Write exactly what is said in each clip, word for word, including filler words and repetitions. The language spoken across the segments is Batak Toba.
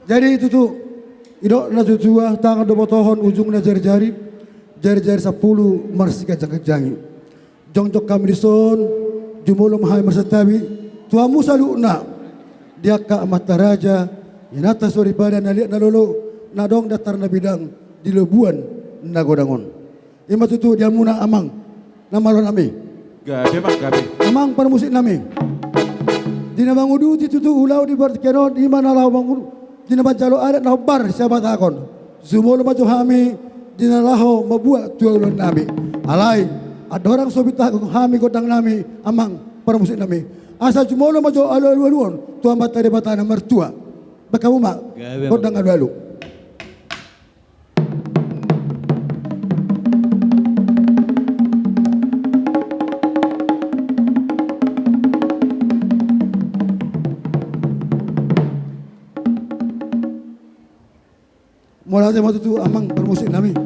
Jadi tutu, didok na tutu, tangan do botohon, ujungna jarijari, jarijari sampulu marsiganjangganjangi. Jongjong hami dison, jumolo ma hami marsantabi tu hamu saluhutna, di angka amanta raja, inanta soripada, na liat na lolo, na adong di antar na bidang di lobuan na godang on. I ma tutu di hamuna amang na malo nami. Gabe, amang, gabe. Amang parmusik nami. Di na manguduti tutu ulaon di partingkian on, i ma na laho mangudu-, di na manjalo adat na hombar sihabatahon. Jumolo ma jo hami di na laho mambuat tu ulaon nami. Alai, andorang so bintahon hami gondang nami, amang parmusik nami, asa jumolo ma jo alualuhon tu Amanta Debata na martua. Bahen hamu ma, gabe, amang, gondang alualu. Mauliate ma tutu amang parmusik nami.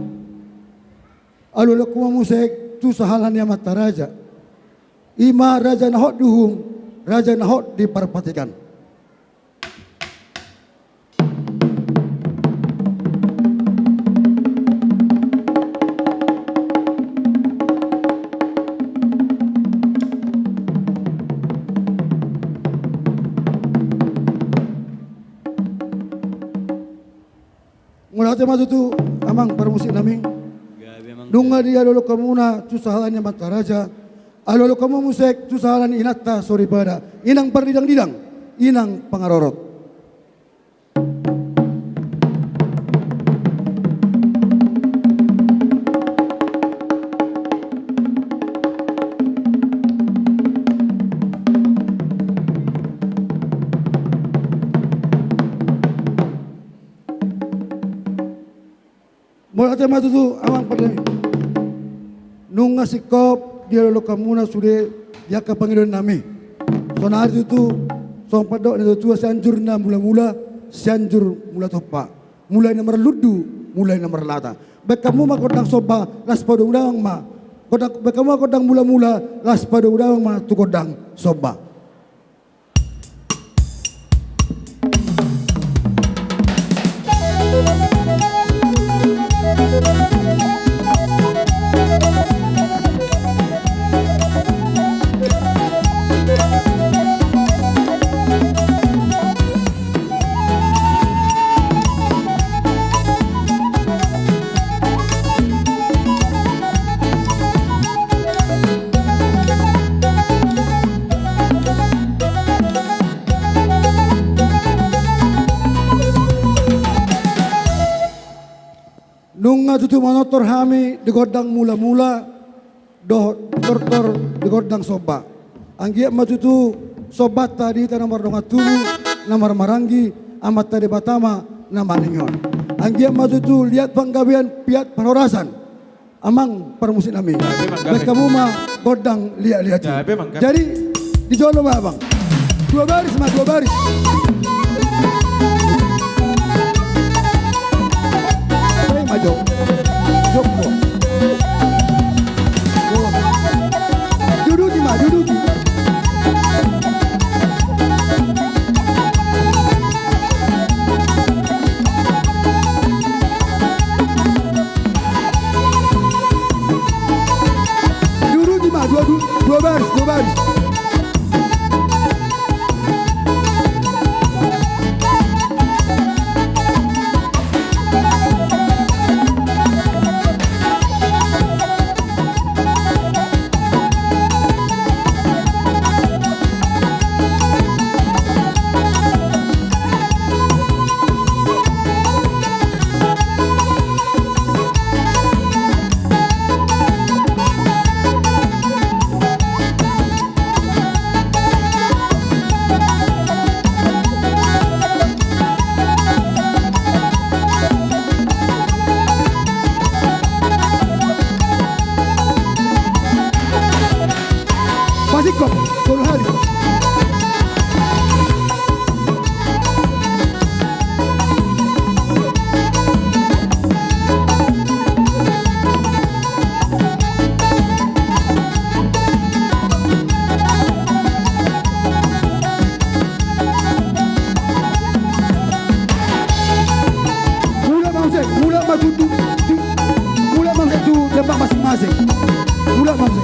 Alualuhon hamu muse tu sahala ni amanta raja. I ma raja na hot di uhum, raja na hot di parpatikan. Mauliate ma tutu amang parmusik nami. Gabe, amang. Nunga dialualuhon hamuna tu sahala ni amanta raja, alualuhon hamu muse tu sahala ni inanta soripada, inang pardidangdidang, inang pangarorot. Mauliate ma tutu amang parmusik nami. Nunga singkop dialualuhon hamuna sude di angka pangidoan nami. Saonari tutu, songon pandok ni natuatua, Sianjur na mulamula, Sianjur mula tompa. Mulai na marlundu, mulai na marlata. Bahen hamu ma gondang somba, laos padomu damang ma. Gondang, bahen hamu ma gondang mulamula, laos padomu damang ma tu gondang somba. Nunga tutu manortor hami di gondang mulamula dohot tortor di gondang somba. Anggiat ma tutu sombanta di hita na mardongan tubu, na marmaranggi, Amanta Debata ma na maningihon. Anggiat ma tutu liat panggabean, piat parhorasan. Amang parmusik nami. Gabe, amang, gabe. Bahen hamu ma gondang liat-liat i. Gabe, amang, gabe. Jadi, di jolo ma, amang. Dua baris ma, dua baris. Baen ma jo. Jokko. Duduti ma, duduti. Duduti ma, dua, du-, dua baris, dua baris. Mulak ma muse tu tempat masing-masing. Mulak ma muse.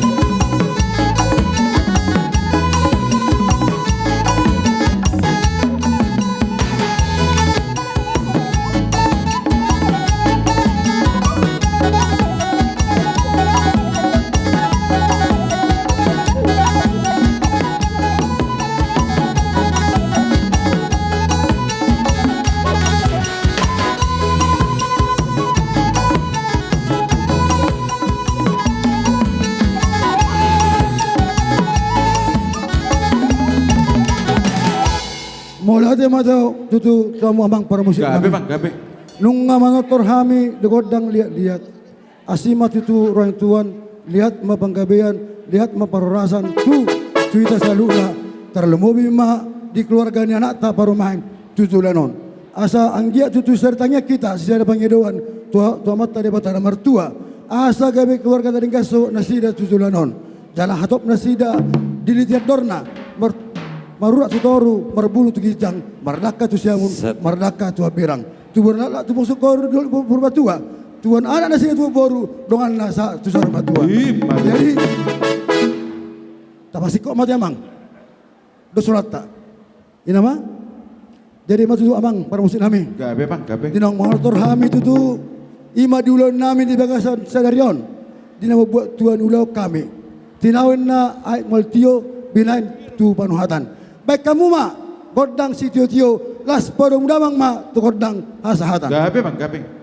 Mauliate ma jo tutu tu hamu amang parmusik nami. Gabe, Bang, gabe. Nunga manortor hami di gondang liat-liat. Asi ma tutu roha ni Tuhan, liat ma panggabean, liat ma parhorasan tu, tu hita saluhutna, tarlumobi ma di keluarga ni anakta parumaen tu joloan on. Asa anggiat tutu saritangiang hita sisada pangidoan tu, tu Amanta Debata na martua. Asa gabe keluarga na denggan sogot nasida tu joloan on. Jala hatop nasida diliti andorna, mar-, marurat tu toru, marbulung tu ginjang, mardangka tu siamun, set, mardangka tu hambirang. Tubuan laklak tu pungsu toru, dua pulu, pulu matua. Tubuan anak nasida tubuan boru, donganna sa-, tu saur matua. Ima tutu. Jadi, tapasingkop ma tu amang. Dos ulaonta. I ma. Jadi ma tutu amang parmusik nami. Gabe, Bang, gabe. Di naung manortor hami tutu, i ma di ulaon nami di bagasan sadari on. Di na mambuat tuan ulaon hami. Tinaon na aek mual tio, binahen tu panuhatan. Baen hamu ma gondang sitio-tio, laos padomu damang ma tu gondang hasahatan. Gabe, Bang, gabe.